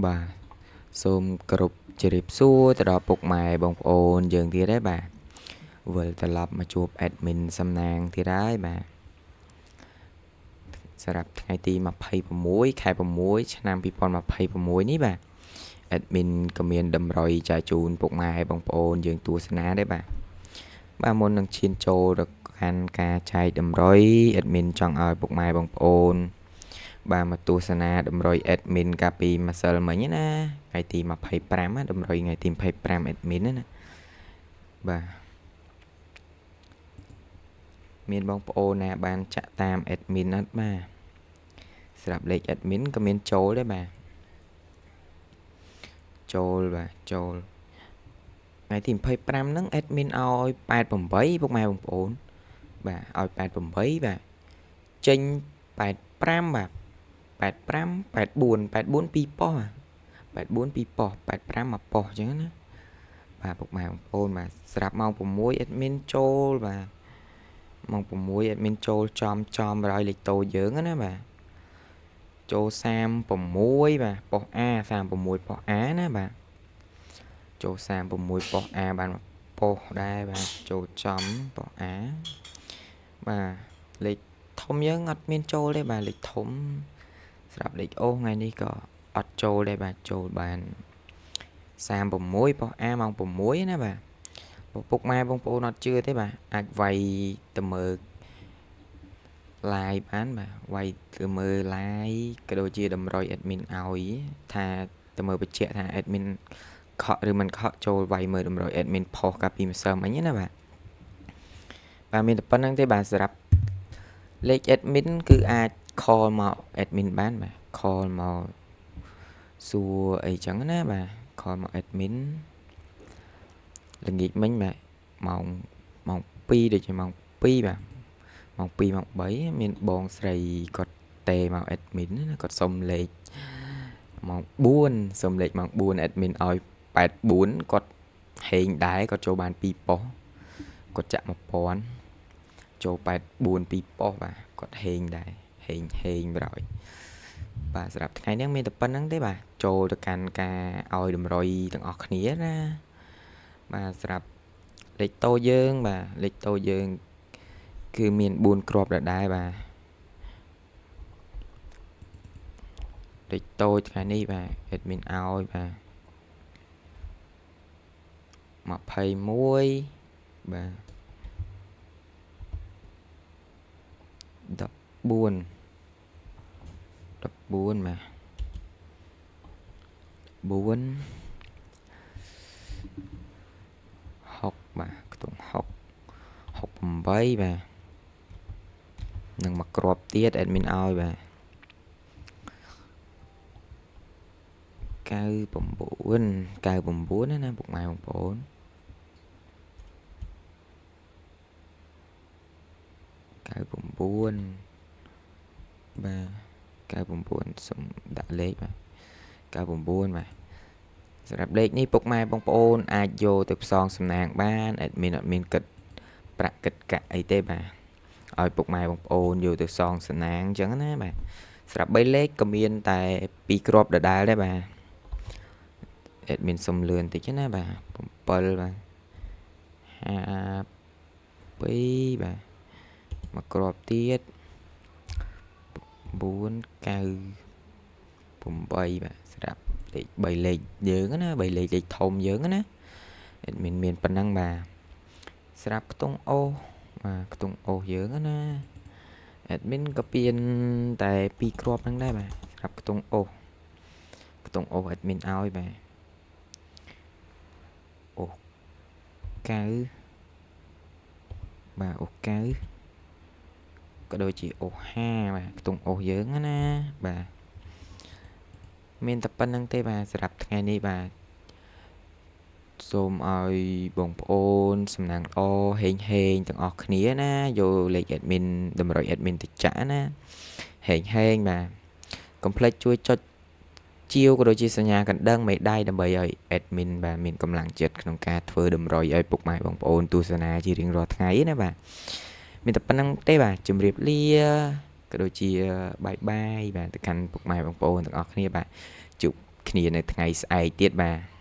បាទសូមគោរពជម្រាបសួរទៅដល់ពុកម៉ែបងប្អូនយើងទៀតហើយបាទវិលត្រឡប់មកជួប admin សំណាងទៀតហើយបាទសម្រាប់ថ្ងៃទី26ខែ6ឆ្នាំ2026នេះបាទ admin ក៏មានតម្រុយចែកជូនពុកម៉ែបងប្អូនយើងទស្សនាដែរបាទបាទមុននឹងឈានចូលទៅកាន់ការចែកតម្រុយ admin ចង់ឲ្យពុកម៉ែបងប្អូនបាទមកទស្សនាតម្រុយ admin កាលពីម្សិលមិញណាថ្ងៃទី25ណាតម្រុយថ្ងៃទី25 admin ណាបាទមានបងប្អូនណាបានចាក់តាម admin អត់បាទស្រាប់លេខ admin ក៏មានចូលដែរបាទចូលបាទចូលថ្ងៃទី25ហ្នឹង admin ឲ្យ88ពុកម៉ែបងប្អូនបាទឲ្យ88បាទចេញ85បាទ85 84 84 2ប៉ុស្តិ៍84 2ប៉ុស្តិ៍85 1ប៉ុស្តិ៍អញ្ចឹងណាបាទពុកម៉ែបងប្អូនបាទស្រាប់ម៉ោង6 admin ចូលបាទម៉ោង6 admin ចូលចំចំរយលេខតូយើងណាបាទចូល36បាទប៉ុស្តិ៍ A 36ប៉ុស្តិ៍ A ណាបាទចូល36ប៉ុស្តិ៍ A បានប៉ុស្តិ៍ដែរបាទចូលចំប៉ុស្តិ៍ A បាទលេខធំយើងអត់មានចូលទេបាទលេខធំស្រាប់លេខអូថ្ងៃនេះក៏អត់ចូលដែរបាទចូលបាន36ប៉ុស្តិ៍ A ម៉ោង6ណាបាទពុកម៉ែបងប្អូនអត់ជឿទេបាទអាចវាយទៅមើល live បានបាទវាយទៅមើល live ក៏ដូចជាតម្រុយ admin ឲ្យថាទៅមើលបញ្ជាក់ថា admin ខកឬមិនខកចូលវាយមើលតម្រុយ admin ផុសកាលពីម្សិលមិញណាបាទបាទមានតែប៉ុណ្្នឹងទេបាទសម្រាប់លេខ admin គឺអាច call មក admin បានបាទ call មកសួរអីចឹងណាបាទ call មក admin ល្ងាចមិញបាទម៉ោងម៉ោង2ដូចជាម៉ោង2បាទម៉ោង2ម៉ោង3មានបងស្រីគាត់តេមក admin ណាគាត់សុំលេខម៉ោង4សុំលេខម៉ោង4 admin ឲ្យ84គាត់ហេងដែរគាត់ចូលបាន2ប៉ុស្តិ៍គាត់ចាក់1000ចូល84 2ប៉ុស្តិ៍បាទគាត់ហេងដែរហេងហេងប្រយបាទសម្រាប់ថ្ងៃនេះមានតែប៉ុណ្្នឹងទេបាទចូលទៅកាន់ការឲ្យតម្រុយទាំងអស់គ្នាណាបាទសម្រាប់លេខតូយើងបាទលេខតូយើងគឺមាន4គ្រាប់ដដែលបាទលេខតូចថ្ងៃនេះបាទ admin ឲ្យបាទ21បាទ14 14បាទ4 6បាទខ្ទង់6 68បាទនឹងមកគ្រាប់ទៀត admin ឲ្យបាទ99 99ណាពុកម៉ែបងប្អូន99បាទ99សូមដាក់លេខបាទ99បាទសម្រាប់លេខនេះពុកម៉ែបងប្អូនអាចយកទៅផ្សងសំណាងបាន admin អត់មានគិតប្រាក់គិតកាក់អីទេបាទឲ្យពុកម៉ែបងប្អូនយកទៅសងសំណាងអញ្ចឹងណាបាទសម្រាប់3លេខក៏មានតែ2គ្រាប់ដដែលដែរបាទ admin សុំលឿនតិចណាបាទ7បាទ52បាទមកគ្រាប់ទៀត9 9 8បាទស្រាប់លេខ3លេខយើងណា3លេខលេខធំយើងណា admin មានប៉ុណ្ណឹងបាទស្រាប់ខ្ទង់អូសបាទខ្ទង់អូសយើងណា admin ក៏ពៀនតែ2គ្រាប់ហ្នឹងដែរបាទស្រាប់ខ្ទង់អូសខ្ទង់អូស admin ឲ្យបាទអូស9បាទអូស9ក៏ដូចជាអូស5បាទខ្ទង់អូសយើងណាបាទមានតែប៉ុណ្្នឹងទេបាទសម្រាប់ថ្ងៃនេះបាទសូមឲ្យបងប្អូនសំណាងល្អហេងហេងទាំងអស់គ្នាណាយកលេខ admin តម្រុយ admin ទៅចាក់ណាហេងហេងបាទកុំភ្លេចជួយចុចជាវក៏ដូចជាសញ្ញាកណ្ដឹងមេដៃដើម្បីឲ្យ admin បាទមានកម្លាំងចិត្តក្នុងការធ្វើតម្រុយឲ្យពុកម៉ែបងប្អូនទស្សនាជារៀងរាល់ថ្ងៃណាបាទមានតែប៉ុណ្្នឹងទេបាទជម្រាបលាក៏ដូចជាបាយបាយបាទទៅកាន់ពុកម៉ែបងប្អូនទាំងអស់គ្នាបាទជួប គ្នានៅថ្ងៃស្អែកទៀតបាទ។